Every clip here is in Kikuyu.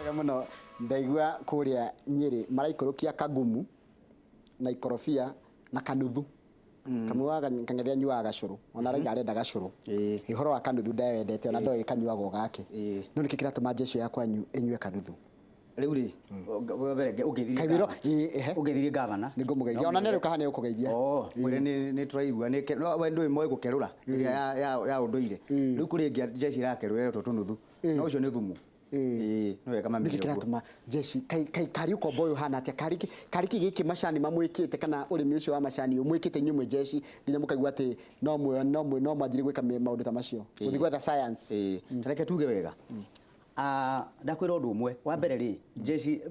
Wega mũno. Ndaigua kũrĩa Nyĩrĩ maraikũrũkia kagumu na ikorobia na kanuthu. Kamwe wa Kang'ethe anyuaga gacũrũ ona arauga arenda gacũrũ. Ũhoro wa kanuthu ndewendete ona ndoĩ kanyuagwo gake. No nĩkĩ kĩratũma jeshi ya kwanyu ĩnyue kanuthu? Rĩu rĩ, wa mbere ũngeithirie Kaiguĩro, gavana. ĩĩ, ehe. Ũngeithirie gavana. Nĩngũmũgeithia. Ona nĩ rĩu kahana nĩũkũgeithia. Oh, mwĩre nĩ tũraigua nĩ no we ndũĩ moĩ gũkerũra ĩrĩa ya ũndũire. Rĩu kũrĩ ĩngĩ jeshi ĩrakerũra ĩretwo tũnuthu. No ũcio nĩ thumu. Ĩĩ, nĩ wega mamenye Nĩkĩ ũguo. kĩratũma jeshi kai kai kari ũkombo ũyũ ũhana atĩa? Kari kari kĩ gĩkĩ macani mamwĩkĩte kana ũrĩmi ũcio wa macani ũmwĩkĩte inyuĩ mwĩ jeshi nginya mũkaigua atĩ no mwe no mwe no mwanjirie gwĩka maũndũ ta macio. Gũthiĩ gwetha science. Ĩĩ, ta reke tuge wega. Ah, ndakwĩra ũndũ ũmwe wa mbere rĩ, jeshi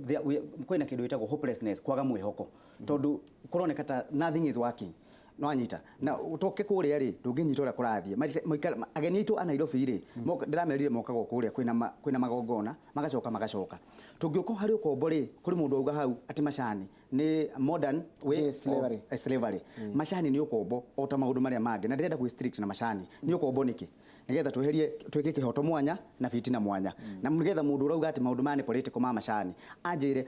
kwĩna kĩndũ gĩtagwo hopelessness, kwaga mwĩhoko, tondũ kũroneka ta nothing is working. Nĩwanyita? Na tũke kũrĩa rĩ, ndũngĩnyita ũrĩa kũrathiĩ. Ageni aitũ a Nairobi rĩ, ndĩramerire mokaga o kũrĩa kwĩna magongona, magacoka magacoka. Tũngĩũka harĩ ũkombo rĩ, kũrĩ mũndũ wauga hau atĩ macani nĩ modern way Nĩ slavery. of slavery. Macani nĩ ũkombo o ta maũndũ marĩa mangĩ, na ndĩrenda gwĩ strict na macani. Nĩ ũkombo nĩkĩ? Nĩgetha tweherie twĩke kĩhoto mwanya na fitina mwanya. Na nĩgetha mũndũ ũrauga atĩ maũndũ maya nĩ political ma macani anjĩre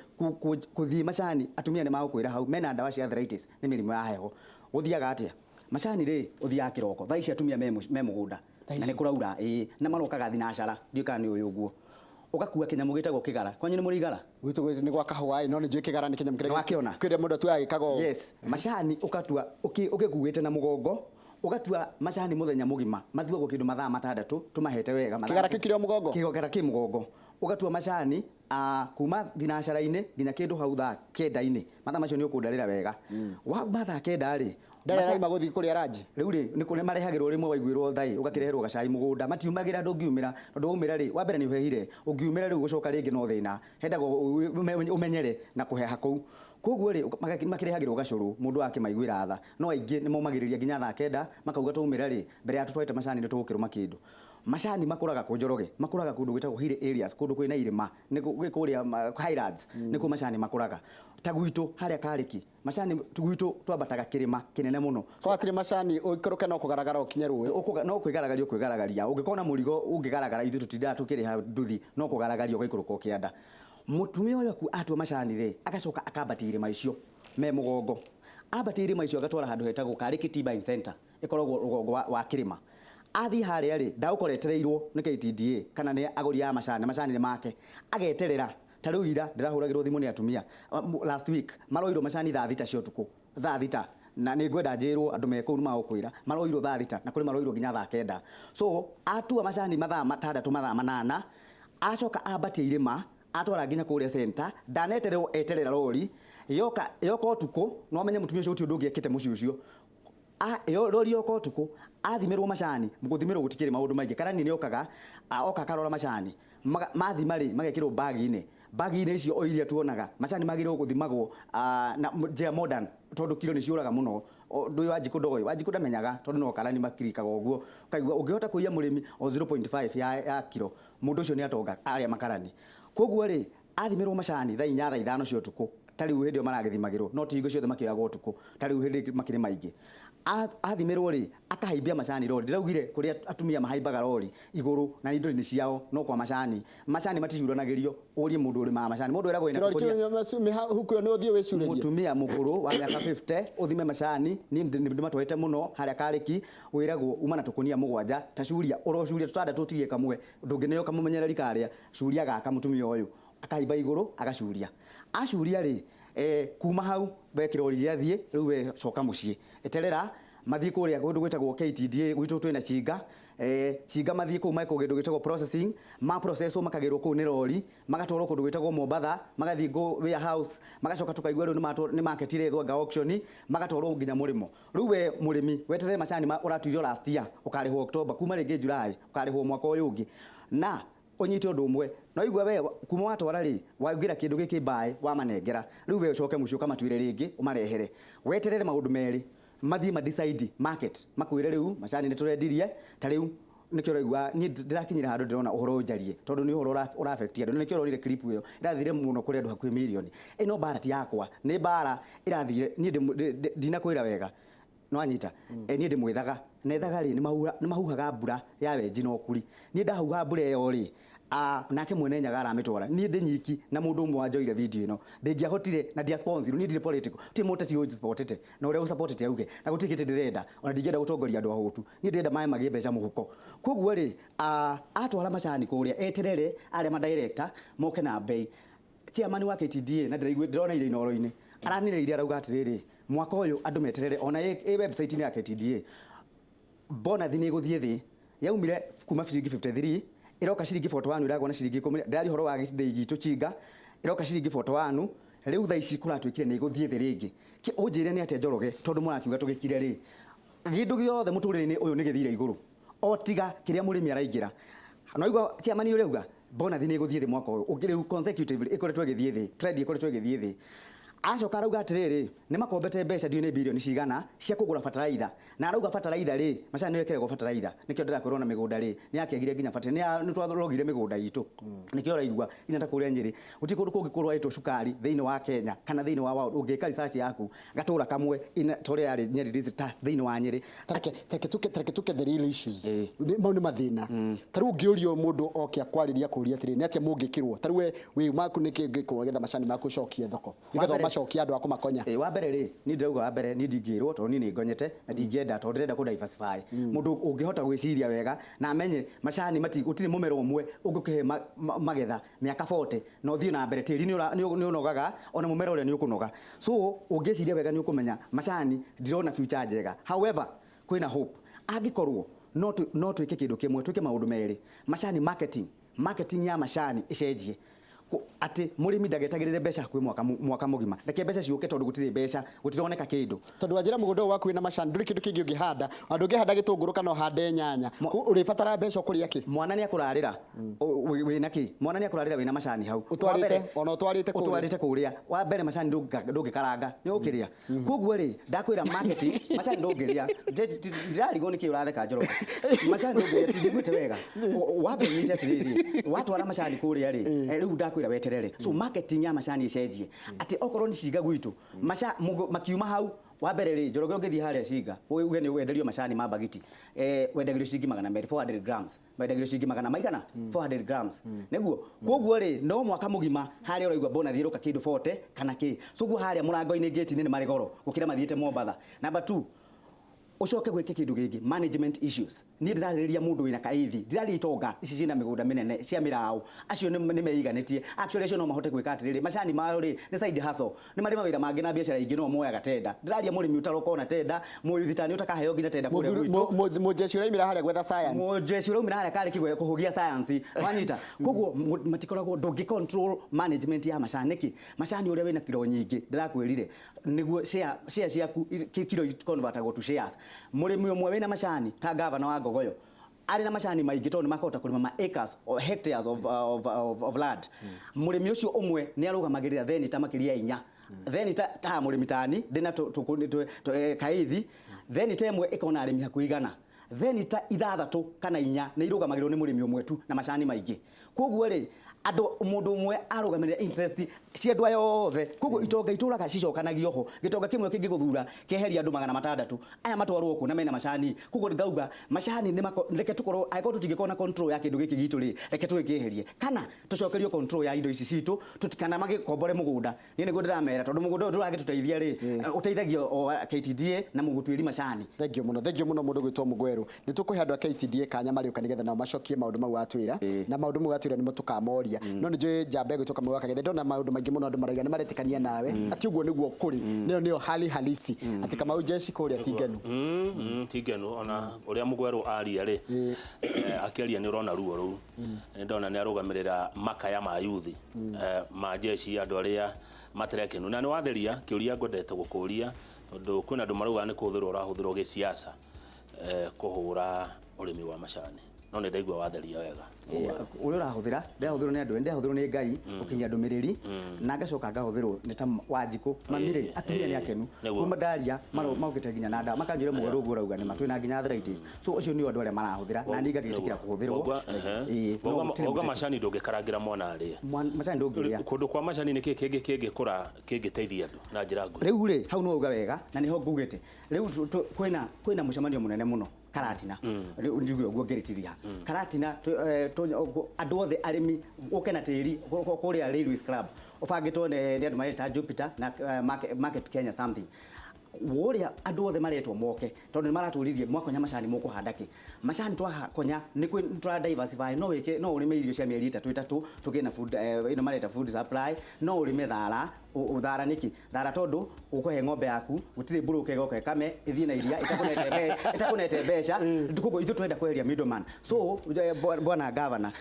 kũthiĩ macani, atumia nĩ magũkwĩra hau mena ndawa cia arthritis, nĩ mĩrimũ ya heho. Gũthiaga atĩa? Macani rĩ, ũthiaga kĩroko thaa ici atumia me mũgũnda na nĩ kũraura, ĩĩ, na marokaga thinacara, ndiũĩ kana nĩ ũĩ ũguo. Ũgakua kĩnyamũ gĩtagwo kĩgara. Kwanyu nĩ mũrĩ igara? Gwitũ nĩ gwa kahũa ĩ, no nĩ njũĩ kĩgara nĩ kĩnyamũ kĩrĩa Nĩwakĩona? kĩrĩa mũndũ atuaga gĩkago. Yes, macani ũkatua ũkĩkuĩte na mũgongo, ũgatua macani mũthenya mũgima, mathuagwo kĩndũ mathaa matandatũ tũmahete wega. Kĩgara kĩu kĩrĩ o mũgongo? Kĩgara kĩ mũgongo. Ũgatua macani kuma thinacara-inĩ nginya kĩndũ hau thaa kenda-inĩ. Mathaa macio nĩ ũkũndarĩra wega. Wauma thaa kenda rĩ, Ndarĩ araima gũthiĩ kũrĩa ranji? Rĩu rĩ, nĩ kũrĩa marehagĩrwo rĩmwe waiguĩrwo tha ĩ, ũgakĩreherwo gacai mũgũnda. Matiumagĩra ndũngiumĩra, tondũ waumĩra rĩ, wa mbere nĩ ũhehire, ũngiumĩra rĩu gũcoka rĩngĩ no thĩna. Hendaga ũmenyere na kũheha kũu. Koguo rĩ, makĩrehagĩrwo gacũrũ, mũndũ agakĩmaiguĩra tha. No aingĩ nĩ momagĩrĩria nginya thaa kenda, makauga twaumĩra rĩ, mbere ya tũtwarĩte macani nĩ tũgũkĩrũma kĩndũ. Macani makũraga kũ Njoroge? Makũraga kũndũ gwĩtagwo hilly areas, kũndũ kwĩna irĩma, nĩ kũrĩa highlands, nĩkuo macani makũraga. Ta gwitũ harĩa Karĩki, macani gwitũ twambataga kĩrĩma kĩnene mũno. Kwa hatirĩ macani ũikũrũke no kũgaragara ũkinye rũĩ. No kwĩgaragaria ũkwĩgaragaria. Ũngĩkorwo na mũrigo ũngĩgaragara, ithuĩ tũtindaga tũkĩrĩha nduthi, no kũgaragaria ũgaikũrũka ũkĩanda. Mũtumia ũyũ atua macani rĩ, agacoka akambatia irĩma icio me mũgongo. Ambatia irĩma icio agatwara handũ hetagwo Karĩki Tea Buying Centre, ĩkoragwo rũgongo wa kĩrĩma. Athiĩ harĩa rĩ, ndagũkora etereirwo nĩ KTDA kana nĩ agũri a macani, macani nĩ make. Ageterera, ta rĩu ira ndĩrahũragĩrwo thimũ nĩ atumia, last week, maroirwo macani thaa thita cia ũtukũ, thaa thita. Na nĩ ngwenda njĩrwo andũ me kũu nĩ magũkwĩra, maroirwo thaa thita na kũrĩ maroirwo nginya thaa kenda. So, atua macani mathaa matandatũ mathaa manana, acoka ambatia irĩma, atwara nginya kũrĩa center, ndanetererwo eterera rori, yoka yoka ũtukũ, no amenye mũtumia ũcio gũtirĩ ũndũ ũngĩ ekĩte mũciĩ ũcio. Rori yoka ũtukũ, athimĩrwo macani, gũthimĩrwo gũtikĩrĩ maũndũ maingĩ, karani nĩ okaga, oka akarora macani, mathima rĩ, magekĩrwo bag-inĩ, bag-inĩ icio o iria tuonaga, macani magĩrĩirwo gũthimagwo na njĩra modern, tondũ kiro nĩ ciũraga mũno. Ndũĩ Wanjikũ ndoĩ, Wanjikũ ndamenyaga tondũ no karani makirikaga ũguo, ũkaigua ũngĩhota kũiya mũrĩmi o 0.5 ya kiro, mũndũ ũcio nĩ atonga arĩa makarani. Koguo rĩ, athimĩrwo macani thaa inya thaa ithano cia ũtukũ, ta rĩu hĩndĩ ĩyo maragĩthimagĩrwo, no ti hingo ciothe makĩoyagwo ũtukũ, ta rĩu hĩndĩ makĩrĩ maingĩ. Athimĩrwo rĩ, akahaimbia macani rori, ndĩraugire kũrĩa atumia mahaimbaga rori igũrũ na indo nĩ ciao no kwa macani. Macani maticuranagĩrio, ũrie mũndũ ũrĩmaga macani, mũndũ eragwo ena Kĩrori tũkũnia. kĩu mĩhuko ĩyo nĩ ũthiĩ wĩcurĩrie. Mũtumia mũkũrũ wa mĩaka 50 ũthime macani, niĩ ndĩmatwarĩte mũno harĩa Karĩki, wĩragwo uma na tũkũnia mũgwanja, ta curia, ũrocuria tũtandatũ ũtigie kamwe, ndũngĩneo kamũmenyereri karĩa, curia gaka mũtumia ũyũ. Akahaimba igũrũ agacuria. Acuria rĩ, kuma hau we kĩrori gĩathiĩ, rĩu we coka mũciĩ. Eterera mathiĩ kũrĩa kũndũ gwĩtagwo KTDA, gwitũ twĩna Chinga, Chinga mathiĩ kũu mekwo kĩndũ gĩtagwo processing, ma process wo makagĩrwo kũu nĩ rori, magatwarwo kũndũ gwĩtagwo Mombatha, magathiĩ warehouse, magacoka tũkaigua rĩu nĩ market ĩrethwo anga auction, magatwarwo nginya mũrĩmo. Rĩu we mũrĩmi weterere macani ma ũratuire last year, ũkarĩhwo October, kuma rĩngĩ July, ũkarĩhwo mwaka ũyũ ũngĩ. Na ũnyite ũndũ ũmwe, no igua we kuma watwara rĩ, waingĩra kĩndũ gĩkĩ mbaĩ wamanengera, rĩu we ũcoke mũciĩ ũkamatuĩre rĩngĩ ũmarehere. Weterere maũndũ merĩ, mathiĩ ma decide market, makwĩre rĩu macani nĩ tũrendirie, ta rĩu nĩkĩo ũraigua niĩ ndĩrakinyire handũ ndĩrona ũhoro ũyũ njarie, tondũ nĩ ũhoro ũra affect andũ, na nĩkĩo ũronire clip ĩyo ĩrathire mũno kũrĩ andũ hakuhĩ mirioni. Ĩno mbara ti yakwa, nĩ mbara ĩrathire, niĩ ndinakwĩra wega, nĩwanyita? Niĩ ndĩmwĩthaga, na ethaga rĩ, nĩ mahuhaga mbura ya wenji na ũkuri. Niĩ ndahuha mbura ĩyo rĩ, Nake mwene Nyaga aramitwara niĩ ndĩ nyiki na mũndũ ũmwe wanjoire video ĩno ndĩngĩahotire na ndia sponsor niĩ ndirĩ political ti mũteti ũnjipotete na ũrĩa ũsupportete auge na gũtirĩ kĩndũ ndĩrenda ona ndingĩenda gũtongoria andũ ahũtu niĩ ndĩrenda maĩ magĩe mbeca mũhuko. Koguo rĩ, atwara macani kũrĩa eterere arĩa ma director moke na bei. Chairman wa KTDA na ndĩroneire Inooro-inĩ aranĩrĩire arauga atĩrĩrĩ, mwaka ũyũ andũ meterere ona ĩ website-inĩ ya KTDA bonathi nĩ ĩgũthiĩ thĩ, yaumire kuma ciringi 53 ĩroka ciringi 41, ĩragwa na ciringi 10. Ndĩraria ũhoro wa gĩthĩi gitũ Chinga, ĩroka ciringi 41. Rĩu thaa ici kũratuĩkire nĩ ĩgũthiĩ thĩ rĩngĩ. Ũnjĩre nĩ atĩa Njoroge, tondũ mũrakiuga tũgĩkire rĩ, kĩndũ gĩothe mũtũrĩre-inĩ ũyũ nĩ gĩthire igũrũ o tiga kĩrĩa mũrĩmi araingĩra. No igua chairman ũrĩa auga bonathi nĩ ĩgũthiĩ thĩ mwaka ũyũ ũngĩ, rĩu consecutively ĩkoretwo ĩgĩthiĩ thĩ, trend ĩkoretwo ĩgĩthiĩ thĩ. Acoka arauga atĩrĩrĩ, nĩ makombete mbeca ndiũĩ nĩ birioni cigana cia kũgũra bataraitha, na arauga bataraitha rĩ, macani nĩ ĩkĩragwo bataraitha, nĩkĩo ndĩrakwĩrwo na mĩgũnda rĩ nĩ yakĩagire nginya bataraitha, nĩ twarogire mĩgũnda itũ, nĩkĩo ũraigua nginya ta kũrĩa Nyĩrĩ gũtirĩ kũndũ kũngĩ kũrwaĩtwo cukari thĩinĩ wa Kenya kana thĩinĩ wa world. Ũngĩka research yaku gatũra kamwe ta ũrĩa yarĩ Nyeri district ta thĩinĩ wa Nyĩrĩ. Tareke tuke the real issues. Mau nĩ mathĩna. Ta rĩu ũngĩũrio mũndũ oke akwarĩria kũria atĩrĩ, nĩ atĩa mũngĩkĩrwo, ta rĩu we wĩ maku nĩ kĩ ũngĩkwo getha macani maku ũcokie thoko, nĩgetha ũmacokie andũ a kũmakonya? Wa mbere rĩ, niĩ ndĩrauga wa mbere niĩ ndingĩrwo tondũ niĩ nĩ ngonyete na ndingĩenda tondũ ndĩrenda kũ diversify. Mũndũ ũngĩhota gwĩciria wega na amenye macani gũtirĩ mũmera ũmwe ũngĩkĩhe magetha mĩaka 40 na ũthiĩ na mbere, tĩri nĩ ũnogaga ona mũmera ũrĩa nĩ ũkũnoga. So ũngĩciria wega nĩ ũkũmenya macani ndirona future njega. However, kwĩna hope angĩkorwo no twĩke kĩndũ kĩmwe, twĩke maũndũ merĩ. Macani marketing ya macani ĩcenjie atĩ mũrĩmi ndagetagĩrĩre mbeca hakuhĩ mwaka mũgima, reke mbeca ciũke tondũ gũtirĩ mbeca, gũtironeka kĩndũ. Tondũ wanjĩra mũgũnda ũyũ waku wĩna macani ndũrĩ kĩndũ kĩngĩ ũngĩhanda, ona ndũngĩhanda gĩtũngũrũ kana ũhande nyanya, ũrĩbatara mbeca ũkũrĩa kĩ? Mwana nĩ akũrarĩra wĩna kĩ? Mwana nĩ akũrarĩra wĩna macani hau. Ũtwarĩte, ona ũtwarĩte kũrĩa. Ũtwarĩte kũrĩa. Wa mbere macani ndũngĩkaranga, nĩ ũkĩrĩa. Koguo rĩ, ndakwĩra marketing, macani ndũngĩrĩa. Ndĩrarigwo nĩkĩ ũratheka Njoroge. Macani ndũngĩrĩa, tinjiguĩte wega. Wa mbere nyite atĩrĩrĩ, watwara macani kũrĩa rĩ, rĩu ndakwĩra weterere. So marketing ya macani ĩcenjie. Atĩ okorwo nĩ Cinga gwitũ, makiuma hau, wa mbere rĩ, Njoroge ũngĩthiĩ harĩa Cinga, uge nĩ wenderio macani ma bagiti, wendagĩrio ciringi magana merĩ, 400 grams. Wendagĩrio ciringi magana maigana? 400 grams. Nĩguo? Koguo rĩ, no mwaka mũgima harĩa ũraigua bonathi ĩroka kĩndũ 40 kana kĩ. So guo harĩa mũrango-inĩ gate-inĩ nĩ marĩ goro gũkĩra mathiĩte Mombatha. Number 2, ũcoke gwĩke kĩndũ gĩngĩ, management issues. Niĩ ndĩrarĩrĩria mũndũ wĩna kaithi, ndĩrarĩria itonga ici ciĩna mĩgũnda mĩnene cia mĩraũ, acio nĩ meiganĩtie. Actually acio no mahote gwĩka atĩrĩrĩ, macani mao rĩ nĩ side hustle, nĩ marĩ mawĩra mangĩ na biacara ingĩ no moyaga tenda. Ndĩraria mũrĩmi ũtaroka ona tenda, mũyuthi ũtakaheo nginya tenda kũrĩa gwitũ. Mũjeshi ũraumĩra harĩa gwetha science. Mũjeshi ũraumĩra harĩa karĩ kĩgwe kũhũgia science, wanyita. Koguo matikoragwo, ndũngĩ control management ya macani nĩkĩ? Macani ũrĩa wĩna kiro nyingĩ, ndĩrakwĩrire, nĩguo share ciaku kiro convertagwo to shares. Mũrĩmi ũmwe wĩna macani ta gavana wa Ngogoyo arĩ na macani maingĩ tondũ nĩ makahota kũrĩma ma acres or hectares of land. Mũrĩmi ũcio ũmwe nĩ arũgamagĩrĩra theni ta makĩria inya. Theni ta mũrĩmi tani ndĩna kaithi, theni ta ĩmwe ĩkona arĩmi hakuhĩ igana. Theni ta ithathatũ kana inya nĩ irũgamagĩrĩrwo nĩ mũrĩmi ũmwe tu na macani maingĩ. Koguo rĩ, andũ mũndũ ũmwe arũgamĩrĩra interest cia andũ aya othe. Koguo itonga itũraga cicokanagio ho. Gĩtonga kĩmwe kĩngĩgũthura kĩeheria andũ magana matandatũ, aya matwarwo kũ na mena macani. Koguo ngauga macani nĩ reke tũkorwo, angĩkorwo tũtingĩkorwo na control ya kĩndũ gĩkĩ gitũ rĩ, reke tũgĩkĩeherie kana tũcokerio control ya indo ici citũ, kana magĩkombore mũgũnda. Niĩ nĩguo ndĩramera tondũ mũgũnda ũyũ ndũragĩtũteithia rĩ, ũteithagia o KTDA na mũgũtuĩri macani. Thank you mũno, thank you mũno mũndũ gwĩtwo Mũgwerũ. Nĩ tũkũhe andũ a KTDA kanya marĩũka nĩgetha nao macokie maũndũ mau watwĩra, na maũndũ mau watwĩra nĩmo tũkamoria. No nĩ njũĩ njamba ĩgwĩtwo Kamau wa Kang'ethe, ndona maũndũ maingĩ mũno andũ marauga nĩ maretĩkania nawe atĩ ũguo nĩguo kũrĩ, nĩyo nĩyo hali halisi atĩ Kamau jeshi kũrĩa ti ngenu. Ti ngenu ona ũrĩa Mũgwerũ aria rĩ, akĩaria nĩ ũrona ruo rũu. Nĩ ndona nĩ arũgamĩrĩra makaya ma yuthi, ma jeshi, andũ arĩa materekenu. Na nĩ watheria kĩũria ngwendete gũkũria tondũ kwĩna andũ marauga nĩ kũhũthĩrwo ũrahũthĩrwo gĩsiasa, kũhũra ũrĩmi wa macani. No nĩ ndaigua watheria wega. Ũrĩa ũrahũthĩra, ndĩrahũthĩrwo nĩ andũ, ndĩrahũthĩrwo nĩ Ngai gũkinyia ndũmĩrĩri, na ngacoka ngahũthĩrwo nĩ ta Wanjikũ. Mami rĩ, atumia nĩ akenu. Kuma ndaria, maũkĩte nginya na ndawa, makanjĩra Mũgwerũ ũguo ũrauga nĩ ma, twĩna nginya arthritis. So ũcio nĩ andũ arĩa marahũthĩra, na niĩ ngagĩtĩkĩra kũhũthĩrwo. No gũtirĩ Wauga mũteti. macani ndũngĩkarangĩra mwana arĩe. Macani ndũngĩrĩa. Kũndũ kwa macani nĩ kĩĩ kĩngĩ kĩngĩkũra kĩngĩteithia andũ na njĩra nguhĩ? Rĩu rĩ, hau nĩ wauga wega, na nĩho ngugĩte. Rĩu kwĩna mũcemanio mũnene mũno. Karatina njuge ũguo ngĩrĩtiria Karatina andũ othe arĩmi ũke na tĩri kũrĩa Railways Club ũbangĩtwo nĩ andũ mareta Jupiter na Market Kenya something ũrĩa andũ othe maretwo moke tondũ nĩ maratũririe mwakonya macani mũkũhanda kĩ macani twakonya nĩ tũra diversify no wĩke no ũrĩme irio cia mĩeri ĩtatũ ĩtatũ tũgĩe na food ĩno mareta food supply no ũrĩme thara thara nĩkĩ thara tondũ ũkũhe ng'ombe yaku gũtirĩ mbũrũke ĩgoka ĩkame ĩthiĩ na iria ĩtakũnete mbeca koguo ithuĩ tũrenda kweheria middleman so bwana governor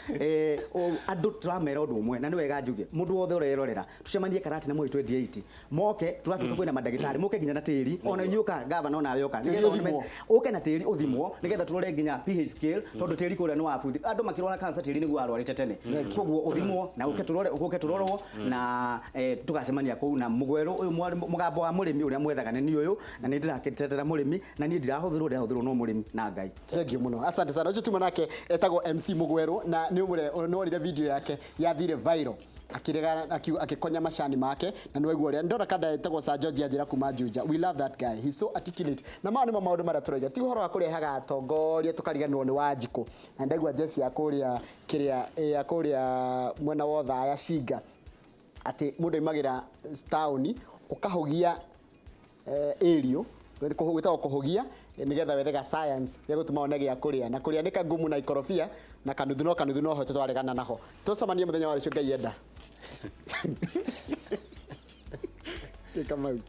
andũ tũramera ũndũ ũmwe na nĩ wega njuge mũndũ wothe ũrerorera tũcemanie Karatina mweri 28 moke tũratuĩka kwĩna mandagĩtarĩ moke nginya na tĩri ona inyuĩ ũka governor onawe ũka nĩgetha ũke na tĩri ũthimwo nĩgetha tũrore nginya pH scale tondũ tĩri kũrĩa nĩ wabuthi andũ makĩrwara cancer tĩri nĩguo warwarĩte tene koguo ũthimwo na ũke tũrore ũke tũrorwo na tũgacemania kũu na mũgwerũ ũyũ mũgambo wa mũrĩmi ũrĩa mwethaga nĩ niĩ ũyũ na nĩ ndĩrakĩtetera mũrĩmi na niĩ ndirahũthĩrwo ndĩrahũthĩrwo no mũrĩmi na Ngai. Thank you muno. Asante sana. Ũcio tuma nake etagwo MC Mugweru na nĩ ũmũre nĩ video yake yathire viral akirega akikonya macani make na nĩ waigua ũrĩa ndona kanda etagwo Sir George anjĩra kuma Juja. We love that guy, he's so articulate. Na maya nĩmo maũndũ marĩa tũraiga, ti ũhoro wa kũrehaga atongoria tũkariganĩrwo nĩ Wanjikũ. Na ndaigua jeshi ya kũrĩa kĩrĩa ya kũrĩa mwena wa Othaya Cinga atĩ mũndũ aimagĩra taũni ũkahũgia ĩrio gwĩtagwo kũhũgia nĩgetha wethe ga science gĩa gũtũma one gĩa kũrĩa na kũrĩa nĩ kagumu na ikorobia na kanuthu no kanuthu no hote twaregana naho. Tũcemanie mũthenya wa rũciũ Ngai enda. Kamau.